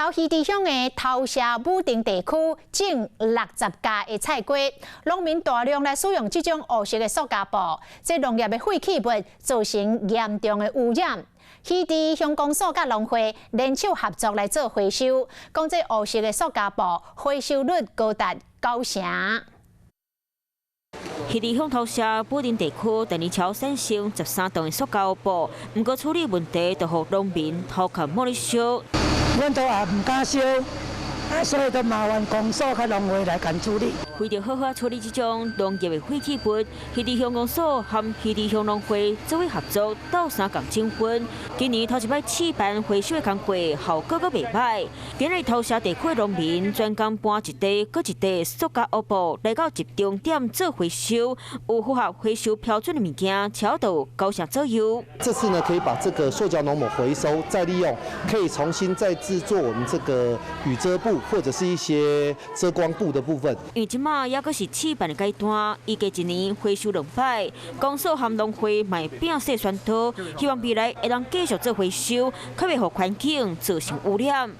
南投魚池鄉的頭社武定地區種60家的菜瓜，農民大量來使用這種烏色的塑膠布，這農業的廢棄物造成嚴重的污染。魚池鄉公所佮農會聯手合作來做回收，講這烏色的塑膠布回收率高達9成。魚池鄉頭社武定地區，逐年超產生13噸的塑膠布，毋過處理問題，就予農民頭殼摸咧燒。阮都也毋敢燒，啊，所以都麻煩公所佮農會來共處理。為著好好處理這種農業的廢棄物，魚池鄉公所和魚池鄉農會做伙合作，鬥相共爭分。今年頭一擺試辦回收的工課，效果閣袂䆀。今日頭社地區的農民專工搬一袋閣一袋塑膠烏布來到集中點做回收，有符合回收標準的物件，超到9成左右。這次呢，可以把這個塑膠農膜回收再利用，可以重新再製作我們這個雨遮布或者是一些遮光布的部分。因為這馬猶閣是試辦的階段，預計一年回收兩擺。公所和農會嘛會摒細旋刀，希望未來會當繼續做回收，較袂予環境造成污染。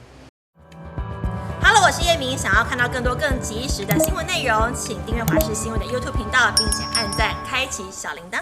Hello，我是葉明，想要看到更多更及時的新聞內容，請訂閱華視新聞的 YouTube 頻道，並且按讚，開啟小鈴鐺。